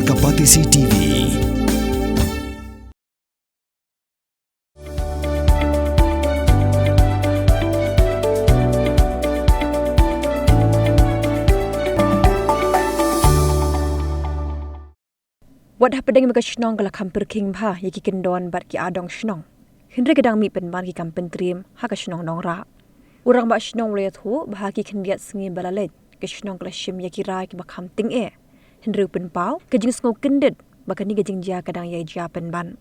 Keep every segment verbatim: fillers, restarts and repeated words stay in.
Kapatisi T V. Wat hapdeng ba ka shnong ka la kham pyrkhing bha ïa ki kyndon bad ki adong shnong, hynrei ka dang mih pynban ki kam pyntriem ha ka shnong Nongrah. U rangbah shnong u la ïathuh ba ha ki khyndiat sngi ba la leit, ka shnong ka la shim ïa ki rai kiba kham tyngeh. Hynrei u pynpaw ka jingsngew kyndit ba kane ka jingjia ka dang ïai jia pynban.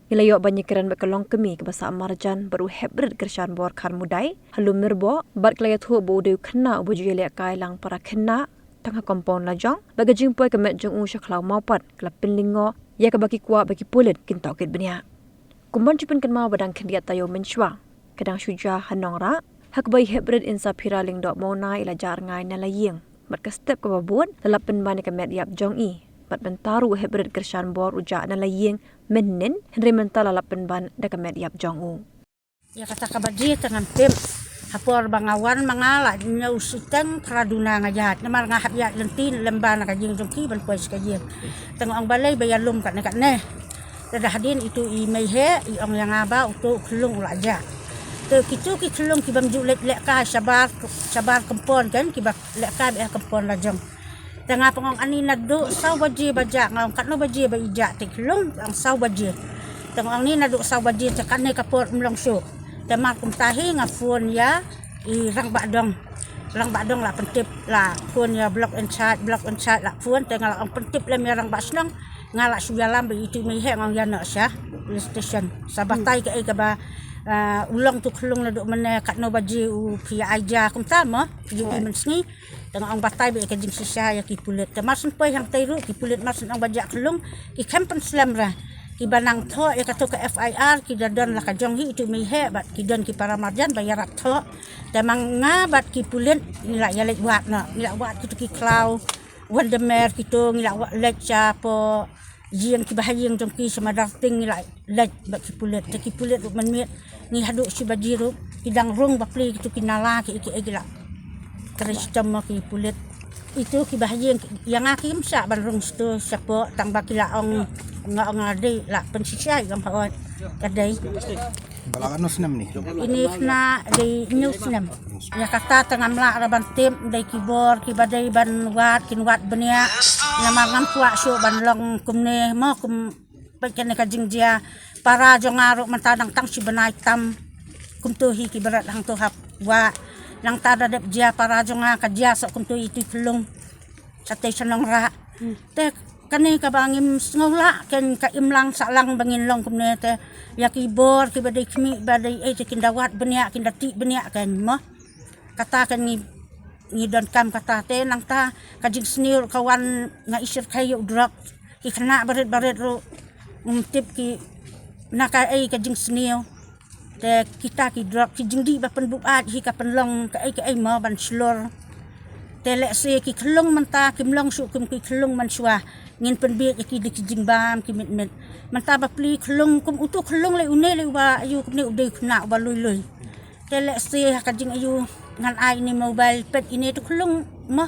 Ngi la ïoh ban ïakren bad ka longkmie kaba sah marjan bad u heprit kyrshan bor Kharmudai ha Lummirboh, bad ka la ïathuh ba u dei u khynnah uba ju ïalehkai lang para khynnah tang ha compound lajong, bad ka jingpoi ka met jong u sha khlaw Mawpat ka la pynlyngngoh ïa kaba ki kwah ba ki pulit kin tohkit bniah. Kum ban shu pynkynmaw ba dang khyndiat taïew mynshuwa ka dang shu jia ha Nongrah, ha kaba i heprit Insaphira Lyngdoh Mawnai i la jah rngai na la ïing, bad ka step kaba bud la lap pynban ïa ka met ïap jong i, bad mynta ruh u heprit kyrshan bor u jah na la ïing mynhynnin, hynrei mynta la lap pynban da ka met ïap jong u. Ïa kata kaba jia te ngam tip. Ha por ba nga wan ma nga la ñiew shiteng phra duna nga ïaid. Namar nga hap ïaid lynti lem ba na ka ïing jong ki ban poi sha ka ïing. Te nga ong balei ba ïalum katne katne. Te da hadien itu i mei heh i ong ïa nga ba uto u khyllung u la jah. Te kitu ki khyllung ki bym ju leit lehkai shabar, shabar compound kan, kiba lehkai ba ha compound lajong. Te nga pynong ani naduh saw baje ba jah, nga ong katno baje ba i jah te khyllung, ong saw baje. Te nga ong ni naduh saw baje te kane ka por ym long shuh. Te mar kumta hi nga phone ïa i rangbah dong. Rangbah dong la pyntip, la phone ïa block in charge, block in charge la phone, te nga la ong pyntip lem ïa rangbah shnong. Nga la shu ïalam ba itu mei heh, nga ong ïa noh sha police station. Sa batai kaei kaba, ah, u long tu khyllung naduh mynne, katno baje u phi ïa ai ja kumta mo, phi ïa i mynsngi. Te nga ong batai beit ïa ka jingshisha ïa ki pulit. Te mar shen poi hangtei ruh ki pulit mar shen ong ba jah khyllung, ki khlem pynslem re. Kiba nang thoh ïa kato ka F I R ki da don la ka jong hi itu mei heh bad ki don ki para marjan ba ïarap thoh. Te ma nga bad ki pulit ngi la ïa leit wad noh, ngi la wad kito ki khlaw Wandamer kito, ngi la wad leit shapoh ïing kiba ha ïing jong ki sha Madarting, ngi la leit bad ki pulit. Te ki pulit ruh mynmiet ngi haduh shi baje ruh ki dang rung bapli kito ki nala kiei kiei ki la trei shitom mo ki pulit. Itu kiba ha ïing ïa nga kim shah ban rung shato shapoh, tang ba ki la ong, nga ong nga dei la pynshisha ïa nga, hooid ka dei. Ba la katno snem ni? Ini khynnah dei hynñiew snem. Ïa kata te ngam lah re ban tip, dei ki bor kiba dei ban wad kin wad bniah. Namar ngam kwah shuh ban long kumne mo, kum peit kane ka jingjia. Para jong nga ruh mynta dang tang shi bnai tam. Kumto hi ki bret hangto hap wah. Nangta da dep jia para jong nga ka jia sha kumto itu i khyllung. Shatei sha Nongrah. Te kane kaba ngim sngew lah, ken ka imlang sahlang ba ngin long kumne te. Ïa ki bor kiba dei khmih ba dei ei te kin da wad bniah, kin da tih bniah ken mo. Kata ken ngi, ngi donkam kata te nangta ka jingsniew ruh ka wan, nga i shyrkhei ïa u drok. Ki khynnah barit barit ruh ngim tip ki na kaei ka jingsniew. Te kita ki drok ki jingdih ba pynbuaid hi ka pynlong kaei kaei mo ban shlur. Te lehse ki khyllung mynta kim long shuh kum ki khyllung mynshuwa. Ngin pynbieit ïa ki da ki jingbam ki mit mit. Mynta bapli khyllung kum uto khyllung lei une lei uba aïu kumne u dei u khynnah uba lui lui. Te lehse ha ka jingaiu ngan ai ine i mobile, peit ine tu khyllung mo,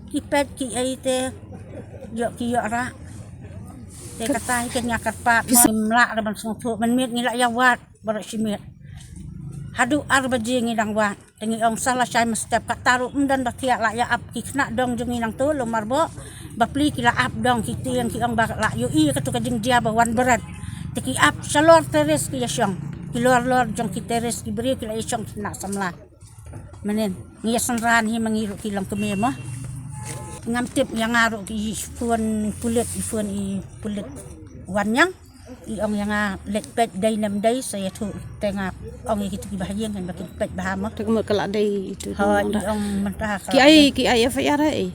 ki peit ki ei te ïoh ki ïoh rah. Te kata hi ka nga kyrpad mo, ngim lah re ban sngewthuh mynmiet ngi la ïa wad baroh shi miet. Haduh ar baje ngi dang wad. Te ngi ong sa la shai mynstep, kata ruh ym don ba thiah, la ïa ap ki khynnah dong jong ngi nangto Lummirboh. Bapli ki la ap dong, ki tieng ki ong ba la ïohi kato ka jingjia ba wan bret. Te ki ap shalor terrace ki ïa shong. Ki lor lor jong ki terrace ki briew ki la ïa shong ki khynnah samla. Mynnin ngi ïa synran hi ma ngi ruh ki longkmie mo. Ngam tip, ïa nga ruh ki phone pulit, i phone i pulit Wanniang. I ong ïa nga leit peit dei ne ym dei, sa ïathuh te nga ong ïa kito kiba ha ïing kan ba kin peit bha mo. Te ka mut ka la dei itu. Hooid, i ong mynta ha ka la dei. Ki ai, ki ai F I R ha ei?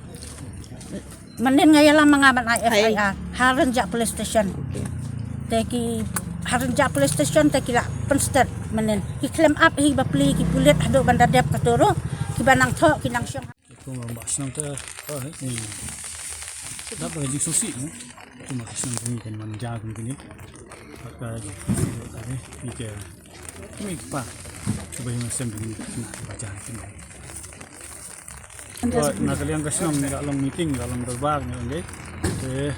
Mynnin nga ïalam ma nga ban ai F I R ha Rynjah Police Station. Te ki ha Rynjah Police Station te ki la pynstet mynnin. Ki khlem ap hi bapli ki pulit haduh ban da dep kato ruh. Kiba nang thoh ki nang shong. Kum ba shnong te, oh, ni. Dap ba jingsngewsih, no? Kum ba shnong ni kan man ja kum kini. Bad ka jingsngewsih ka ni, ni ke, ni pa. Cuba yang sem ni, na ba ja kini. Oh, na ka liang ka shnong ni ka long meeting, ka long dorbar ni, okay? Eh,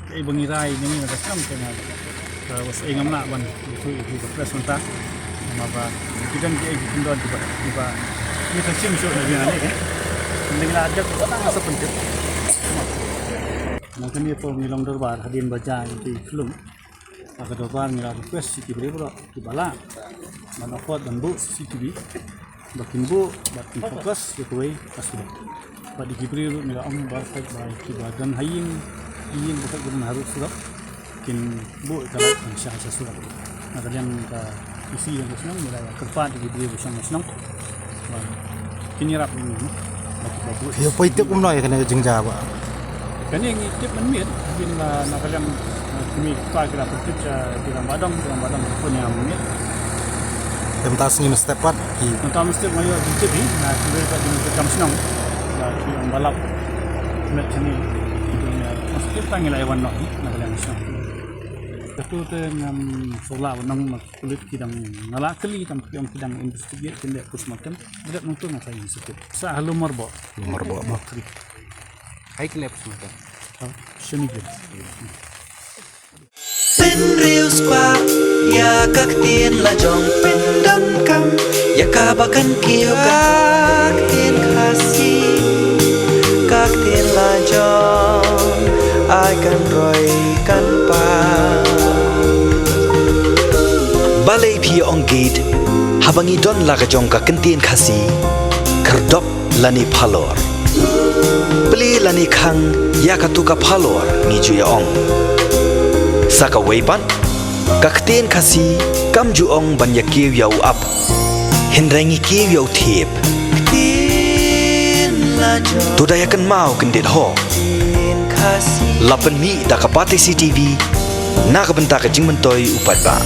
Ei ba ngi rai ngi na ka shnong te nga, eh, was ei ngam lah ban ïathuh ïa phi ba press mynta. Namar ba ki don ki ei ki kyndon kiba, kiba ngi ta shim shuh na jingïa ne. Ngi la jot ba tang sa pyntip. Nang kane pynlong dorbar hadien ba jia ïa ki khlum. Ha ka dorbar ngi la request ïa ki briew baroh kiba lah ban afford ban buh C C T V. Ba kin buh, ba kin focus ïa kawei ka surok. Bad ïa ki briew ruh ngi la ong ba peit ba kiba don ha ïing, ïing ba peit ba don harud surok, kin buh ïa ka light ban shah sha surok. Na ka liang ka E C jong ka shnong ngi la ïa kyrpad ïa ki briew ba shong ha shnong ba kin ïarap ïa ngi, ba kiba buh. Ïa poi tip kumno ïa kane ka jingjia ba? Kane ngi tip mynmiet, hadien ba na ka liang, eh, kmie kpa ki la pyntip sha ki rangbah dong, ki rangbah dong ki phone ïa nga mynmiet. Te mynta sngi mynstep pat ki. Mynta mynstep nga ïoh jingtip hi na ki briew pat jong ka kam shnong. Ba ki ong ba lap met shane. Mynstep tang ngi la ïa wan noh hi na ka liang shnong. Katu te ngam shu lah ban ong ma ki pulit ki dang, nga la kylli tang ki ong ki dang investigate, kin leh postmortem. Nga dep nangta nga sa ïa shu tip. Sa ha Lumorboh. Lumorboh mo. Ai ki leh postmortem. Oh, shini gin. Pynriewspah ïa ka ktien lajong, pyndonkam ïa kaba kan kiew ka ktien Khasi, ka ktien lajong ai kan roi kan pan. Balei phi ong gate haba ngi don la ka jong ka ktien Khasi? Khyrdop lane phalor. Plie lane khang ïa katu ka phalor ngi ju ïa ong. Sa kawei pat, ka ktien Khasi kam ju ong ban ïa kiew ïa u ap, hynrei ngi kiew ïa u thiep. Ktien lajong. To da ïa kynmaw kyndit ho. Ktien Khasi. La pynmih da ka Pate C C T V na ka bynta ka jingmyntoi u paidbah.